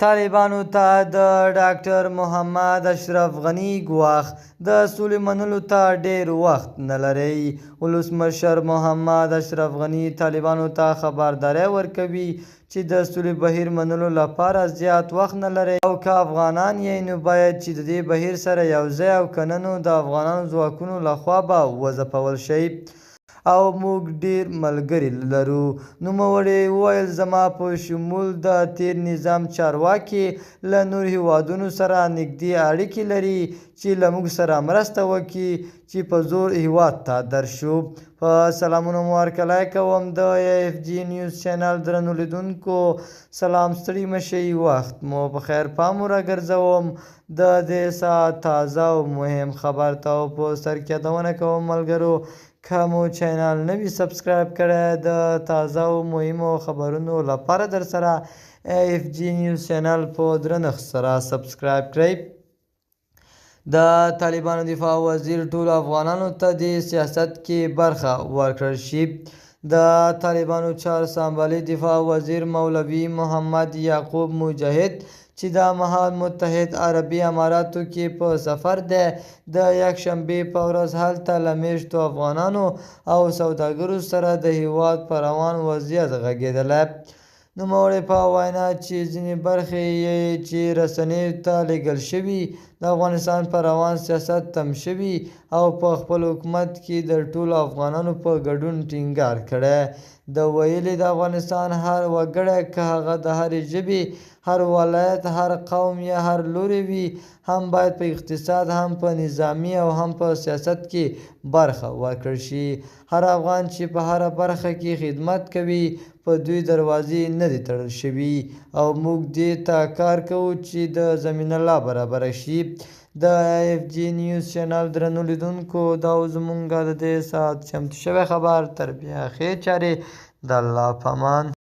طالبانو ته د ډاکټر محمد اشرف غني ګواښ، د سولې منلو ته ډېر وخت نه لرئ. ولسمشر محمد اشرف غني طالبانو ته خبرداری ورکوي چې د سولې بهیر منلو لپاره زیات وخت نه لرئ او که افغانان یئ نو باید چې د دې بهیر سره یوځای او که نه نو د افغانانو ځواکونو لخوا به وځپول شئ. او موږ ډېر ملګري لرو. نوموړي وویل، زما په شمول د تېر نظام چارواکي له نورو هېوادونو سره نږدې اړیکې لري چې له موږ سره مرسته وکړي چې په زور هېواد ته درشو. په سلامونو مو هرکلی کوم د اف جي نیوز چینل درنو لیدونکو، سلام، ستړي مه شئ، وخت مو په خیر. پام راګرځوم د دې ساعت تازه او مهم خبر ته او په سر کې یادونه کوم ملګرو، که مو چینل نه وي سبسکرایب کړی، د تازه او مهمو خبرونو لپاره در سره اف جي نیوز چینل په درنښت سره سبسکرایب کړئ. د طالبانو دفاع وزیر ټولو افغانانو ته دې سیاست کې برخه ورکړل شي. د طالبانو چارسمبالي دفاع وزیر مولوي محمد یعقوب مجاهد چې دا مهال متحد عربي اماراتو کې په سفر دی، د یکشنبې په ورځ هلته له مېشتو افغانانو او سوداګرو سره د هېواد په روان وضعیت غږېدلی. نوموړي په وینا چې ځینې برخې یې چې رسنیو ته لېږل شوي، د افغانستان په روان سیاست تم شوي او په خپل حکومت کې د ټولو افغانانو په ګډون ټینګار کړی. ده ویلي، د افغانستان هر وګړی که هغه د هرې ژبې، هر ولایت، هر قوم یا هر لوري وي، هم باید په اقتصاد، هم په نظامي او هم په سیاست کې برخه ورکړل شي. هر افغان چې په هره برخه کې خدمت کوي، په دوی دروازې نه دي تړل شوي او موږ دې ته کار کوو چې د زمینه لا برابره شي. د اف جي نیوز چینل درنو لیدونکو، دا و زمونږ د دې ساعت چمتو شوی خبر. تر بیا ښې چارې، د الله په امان.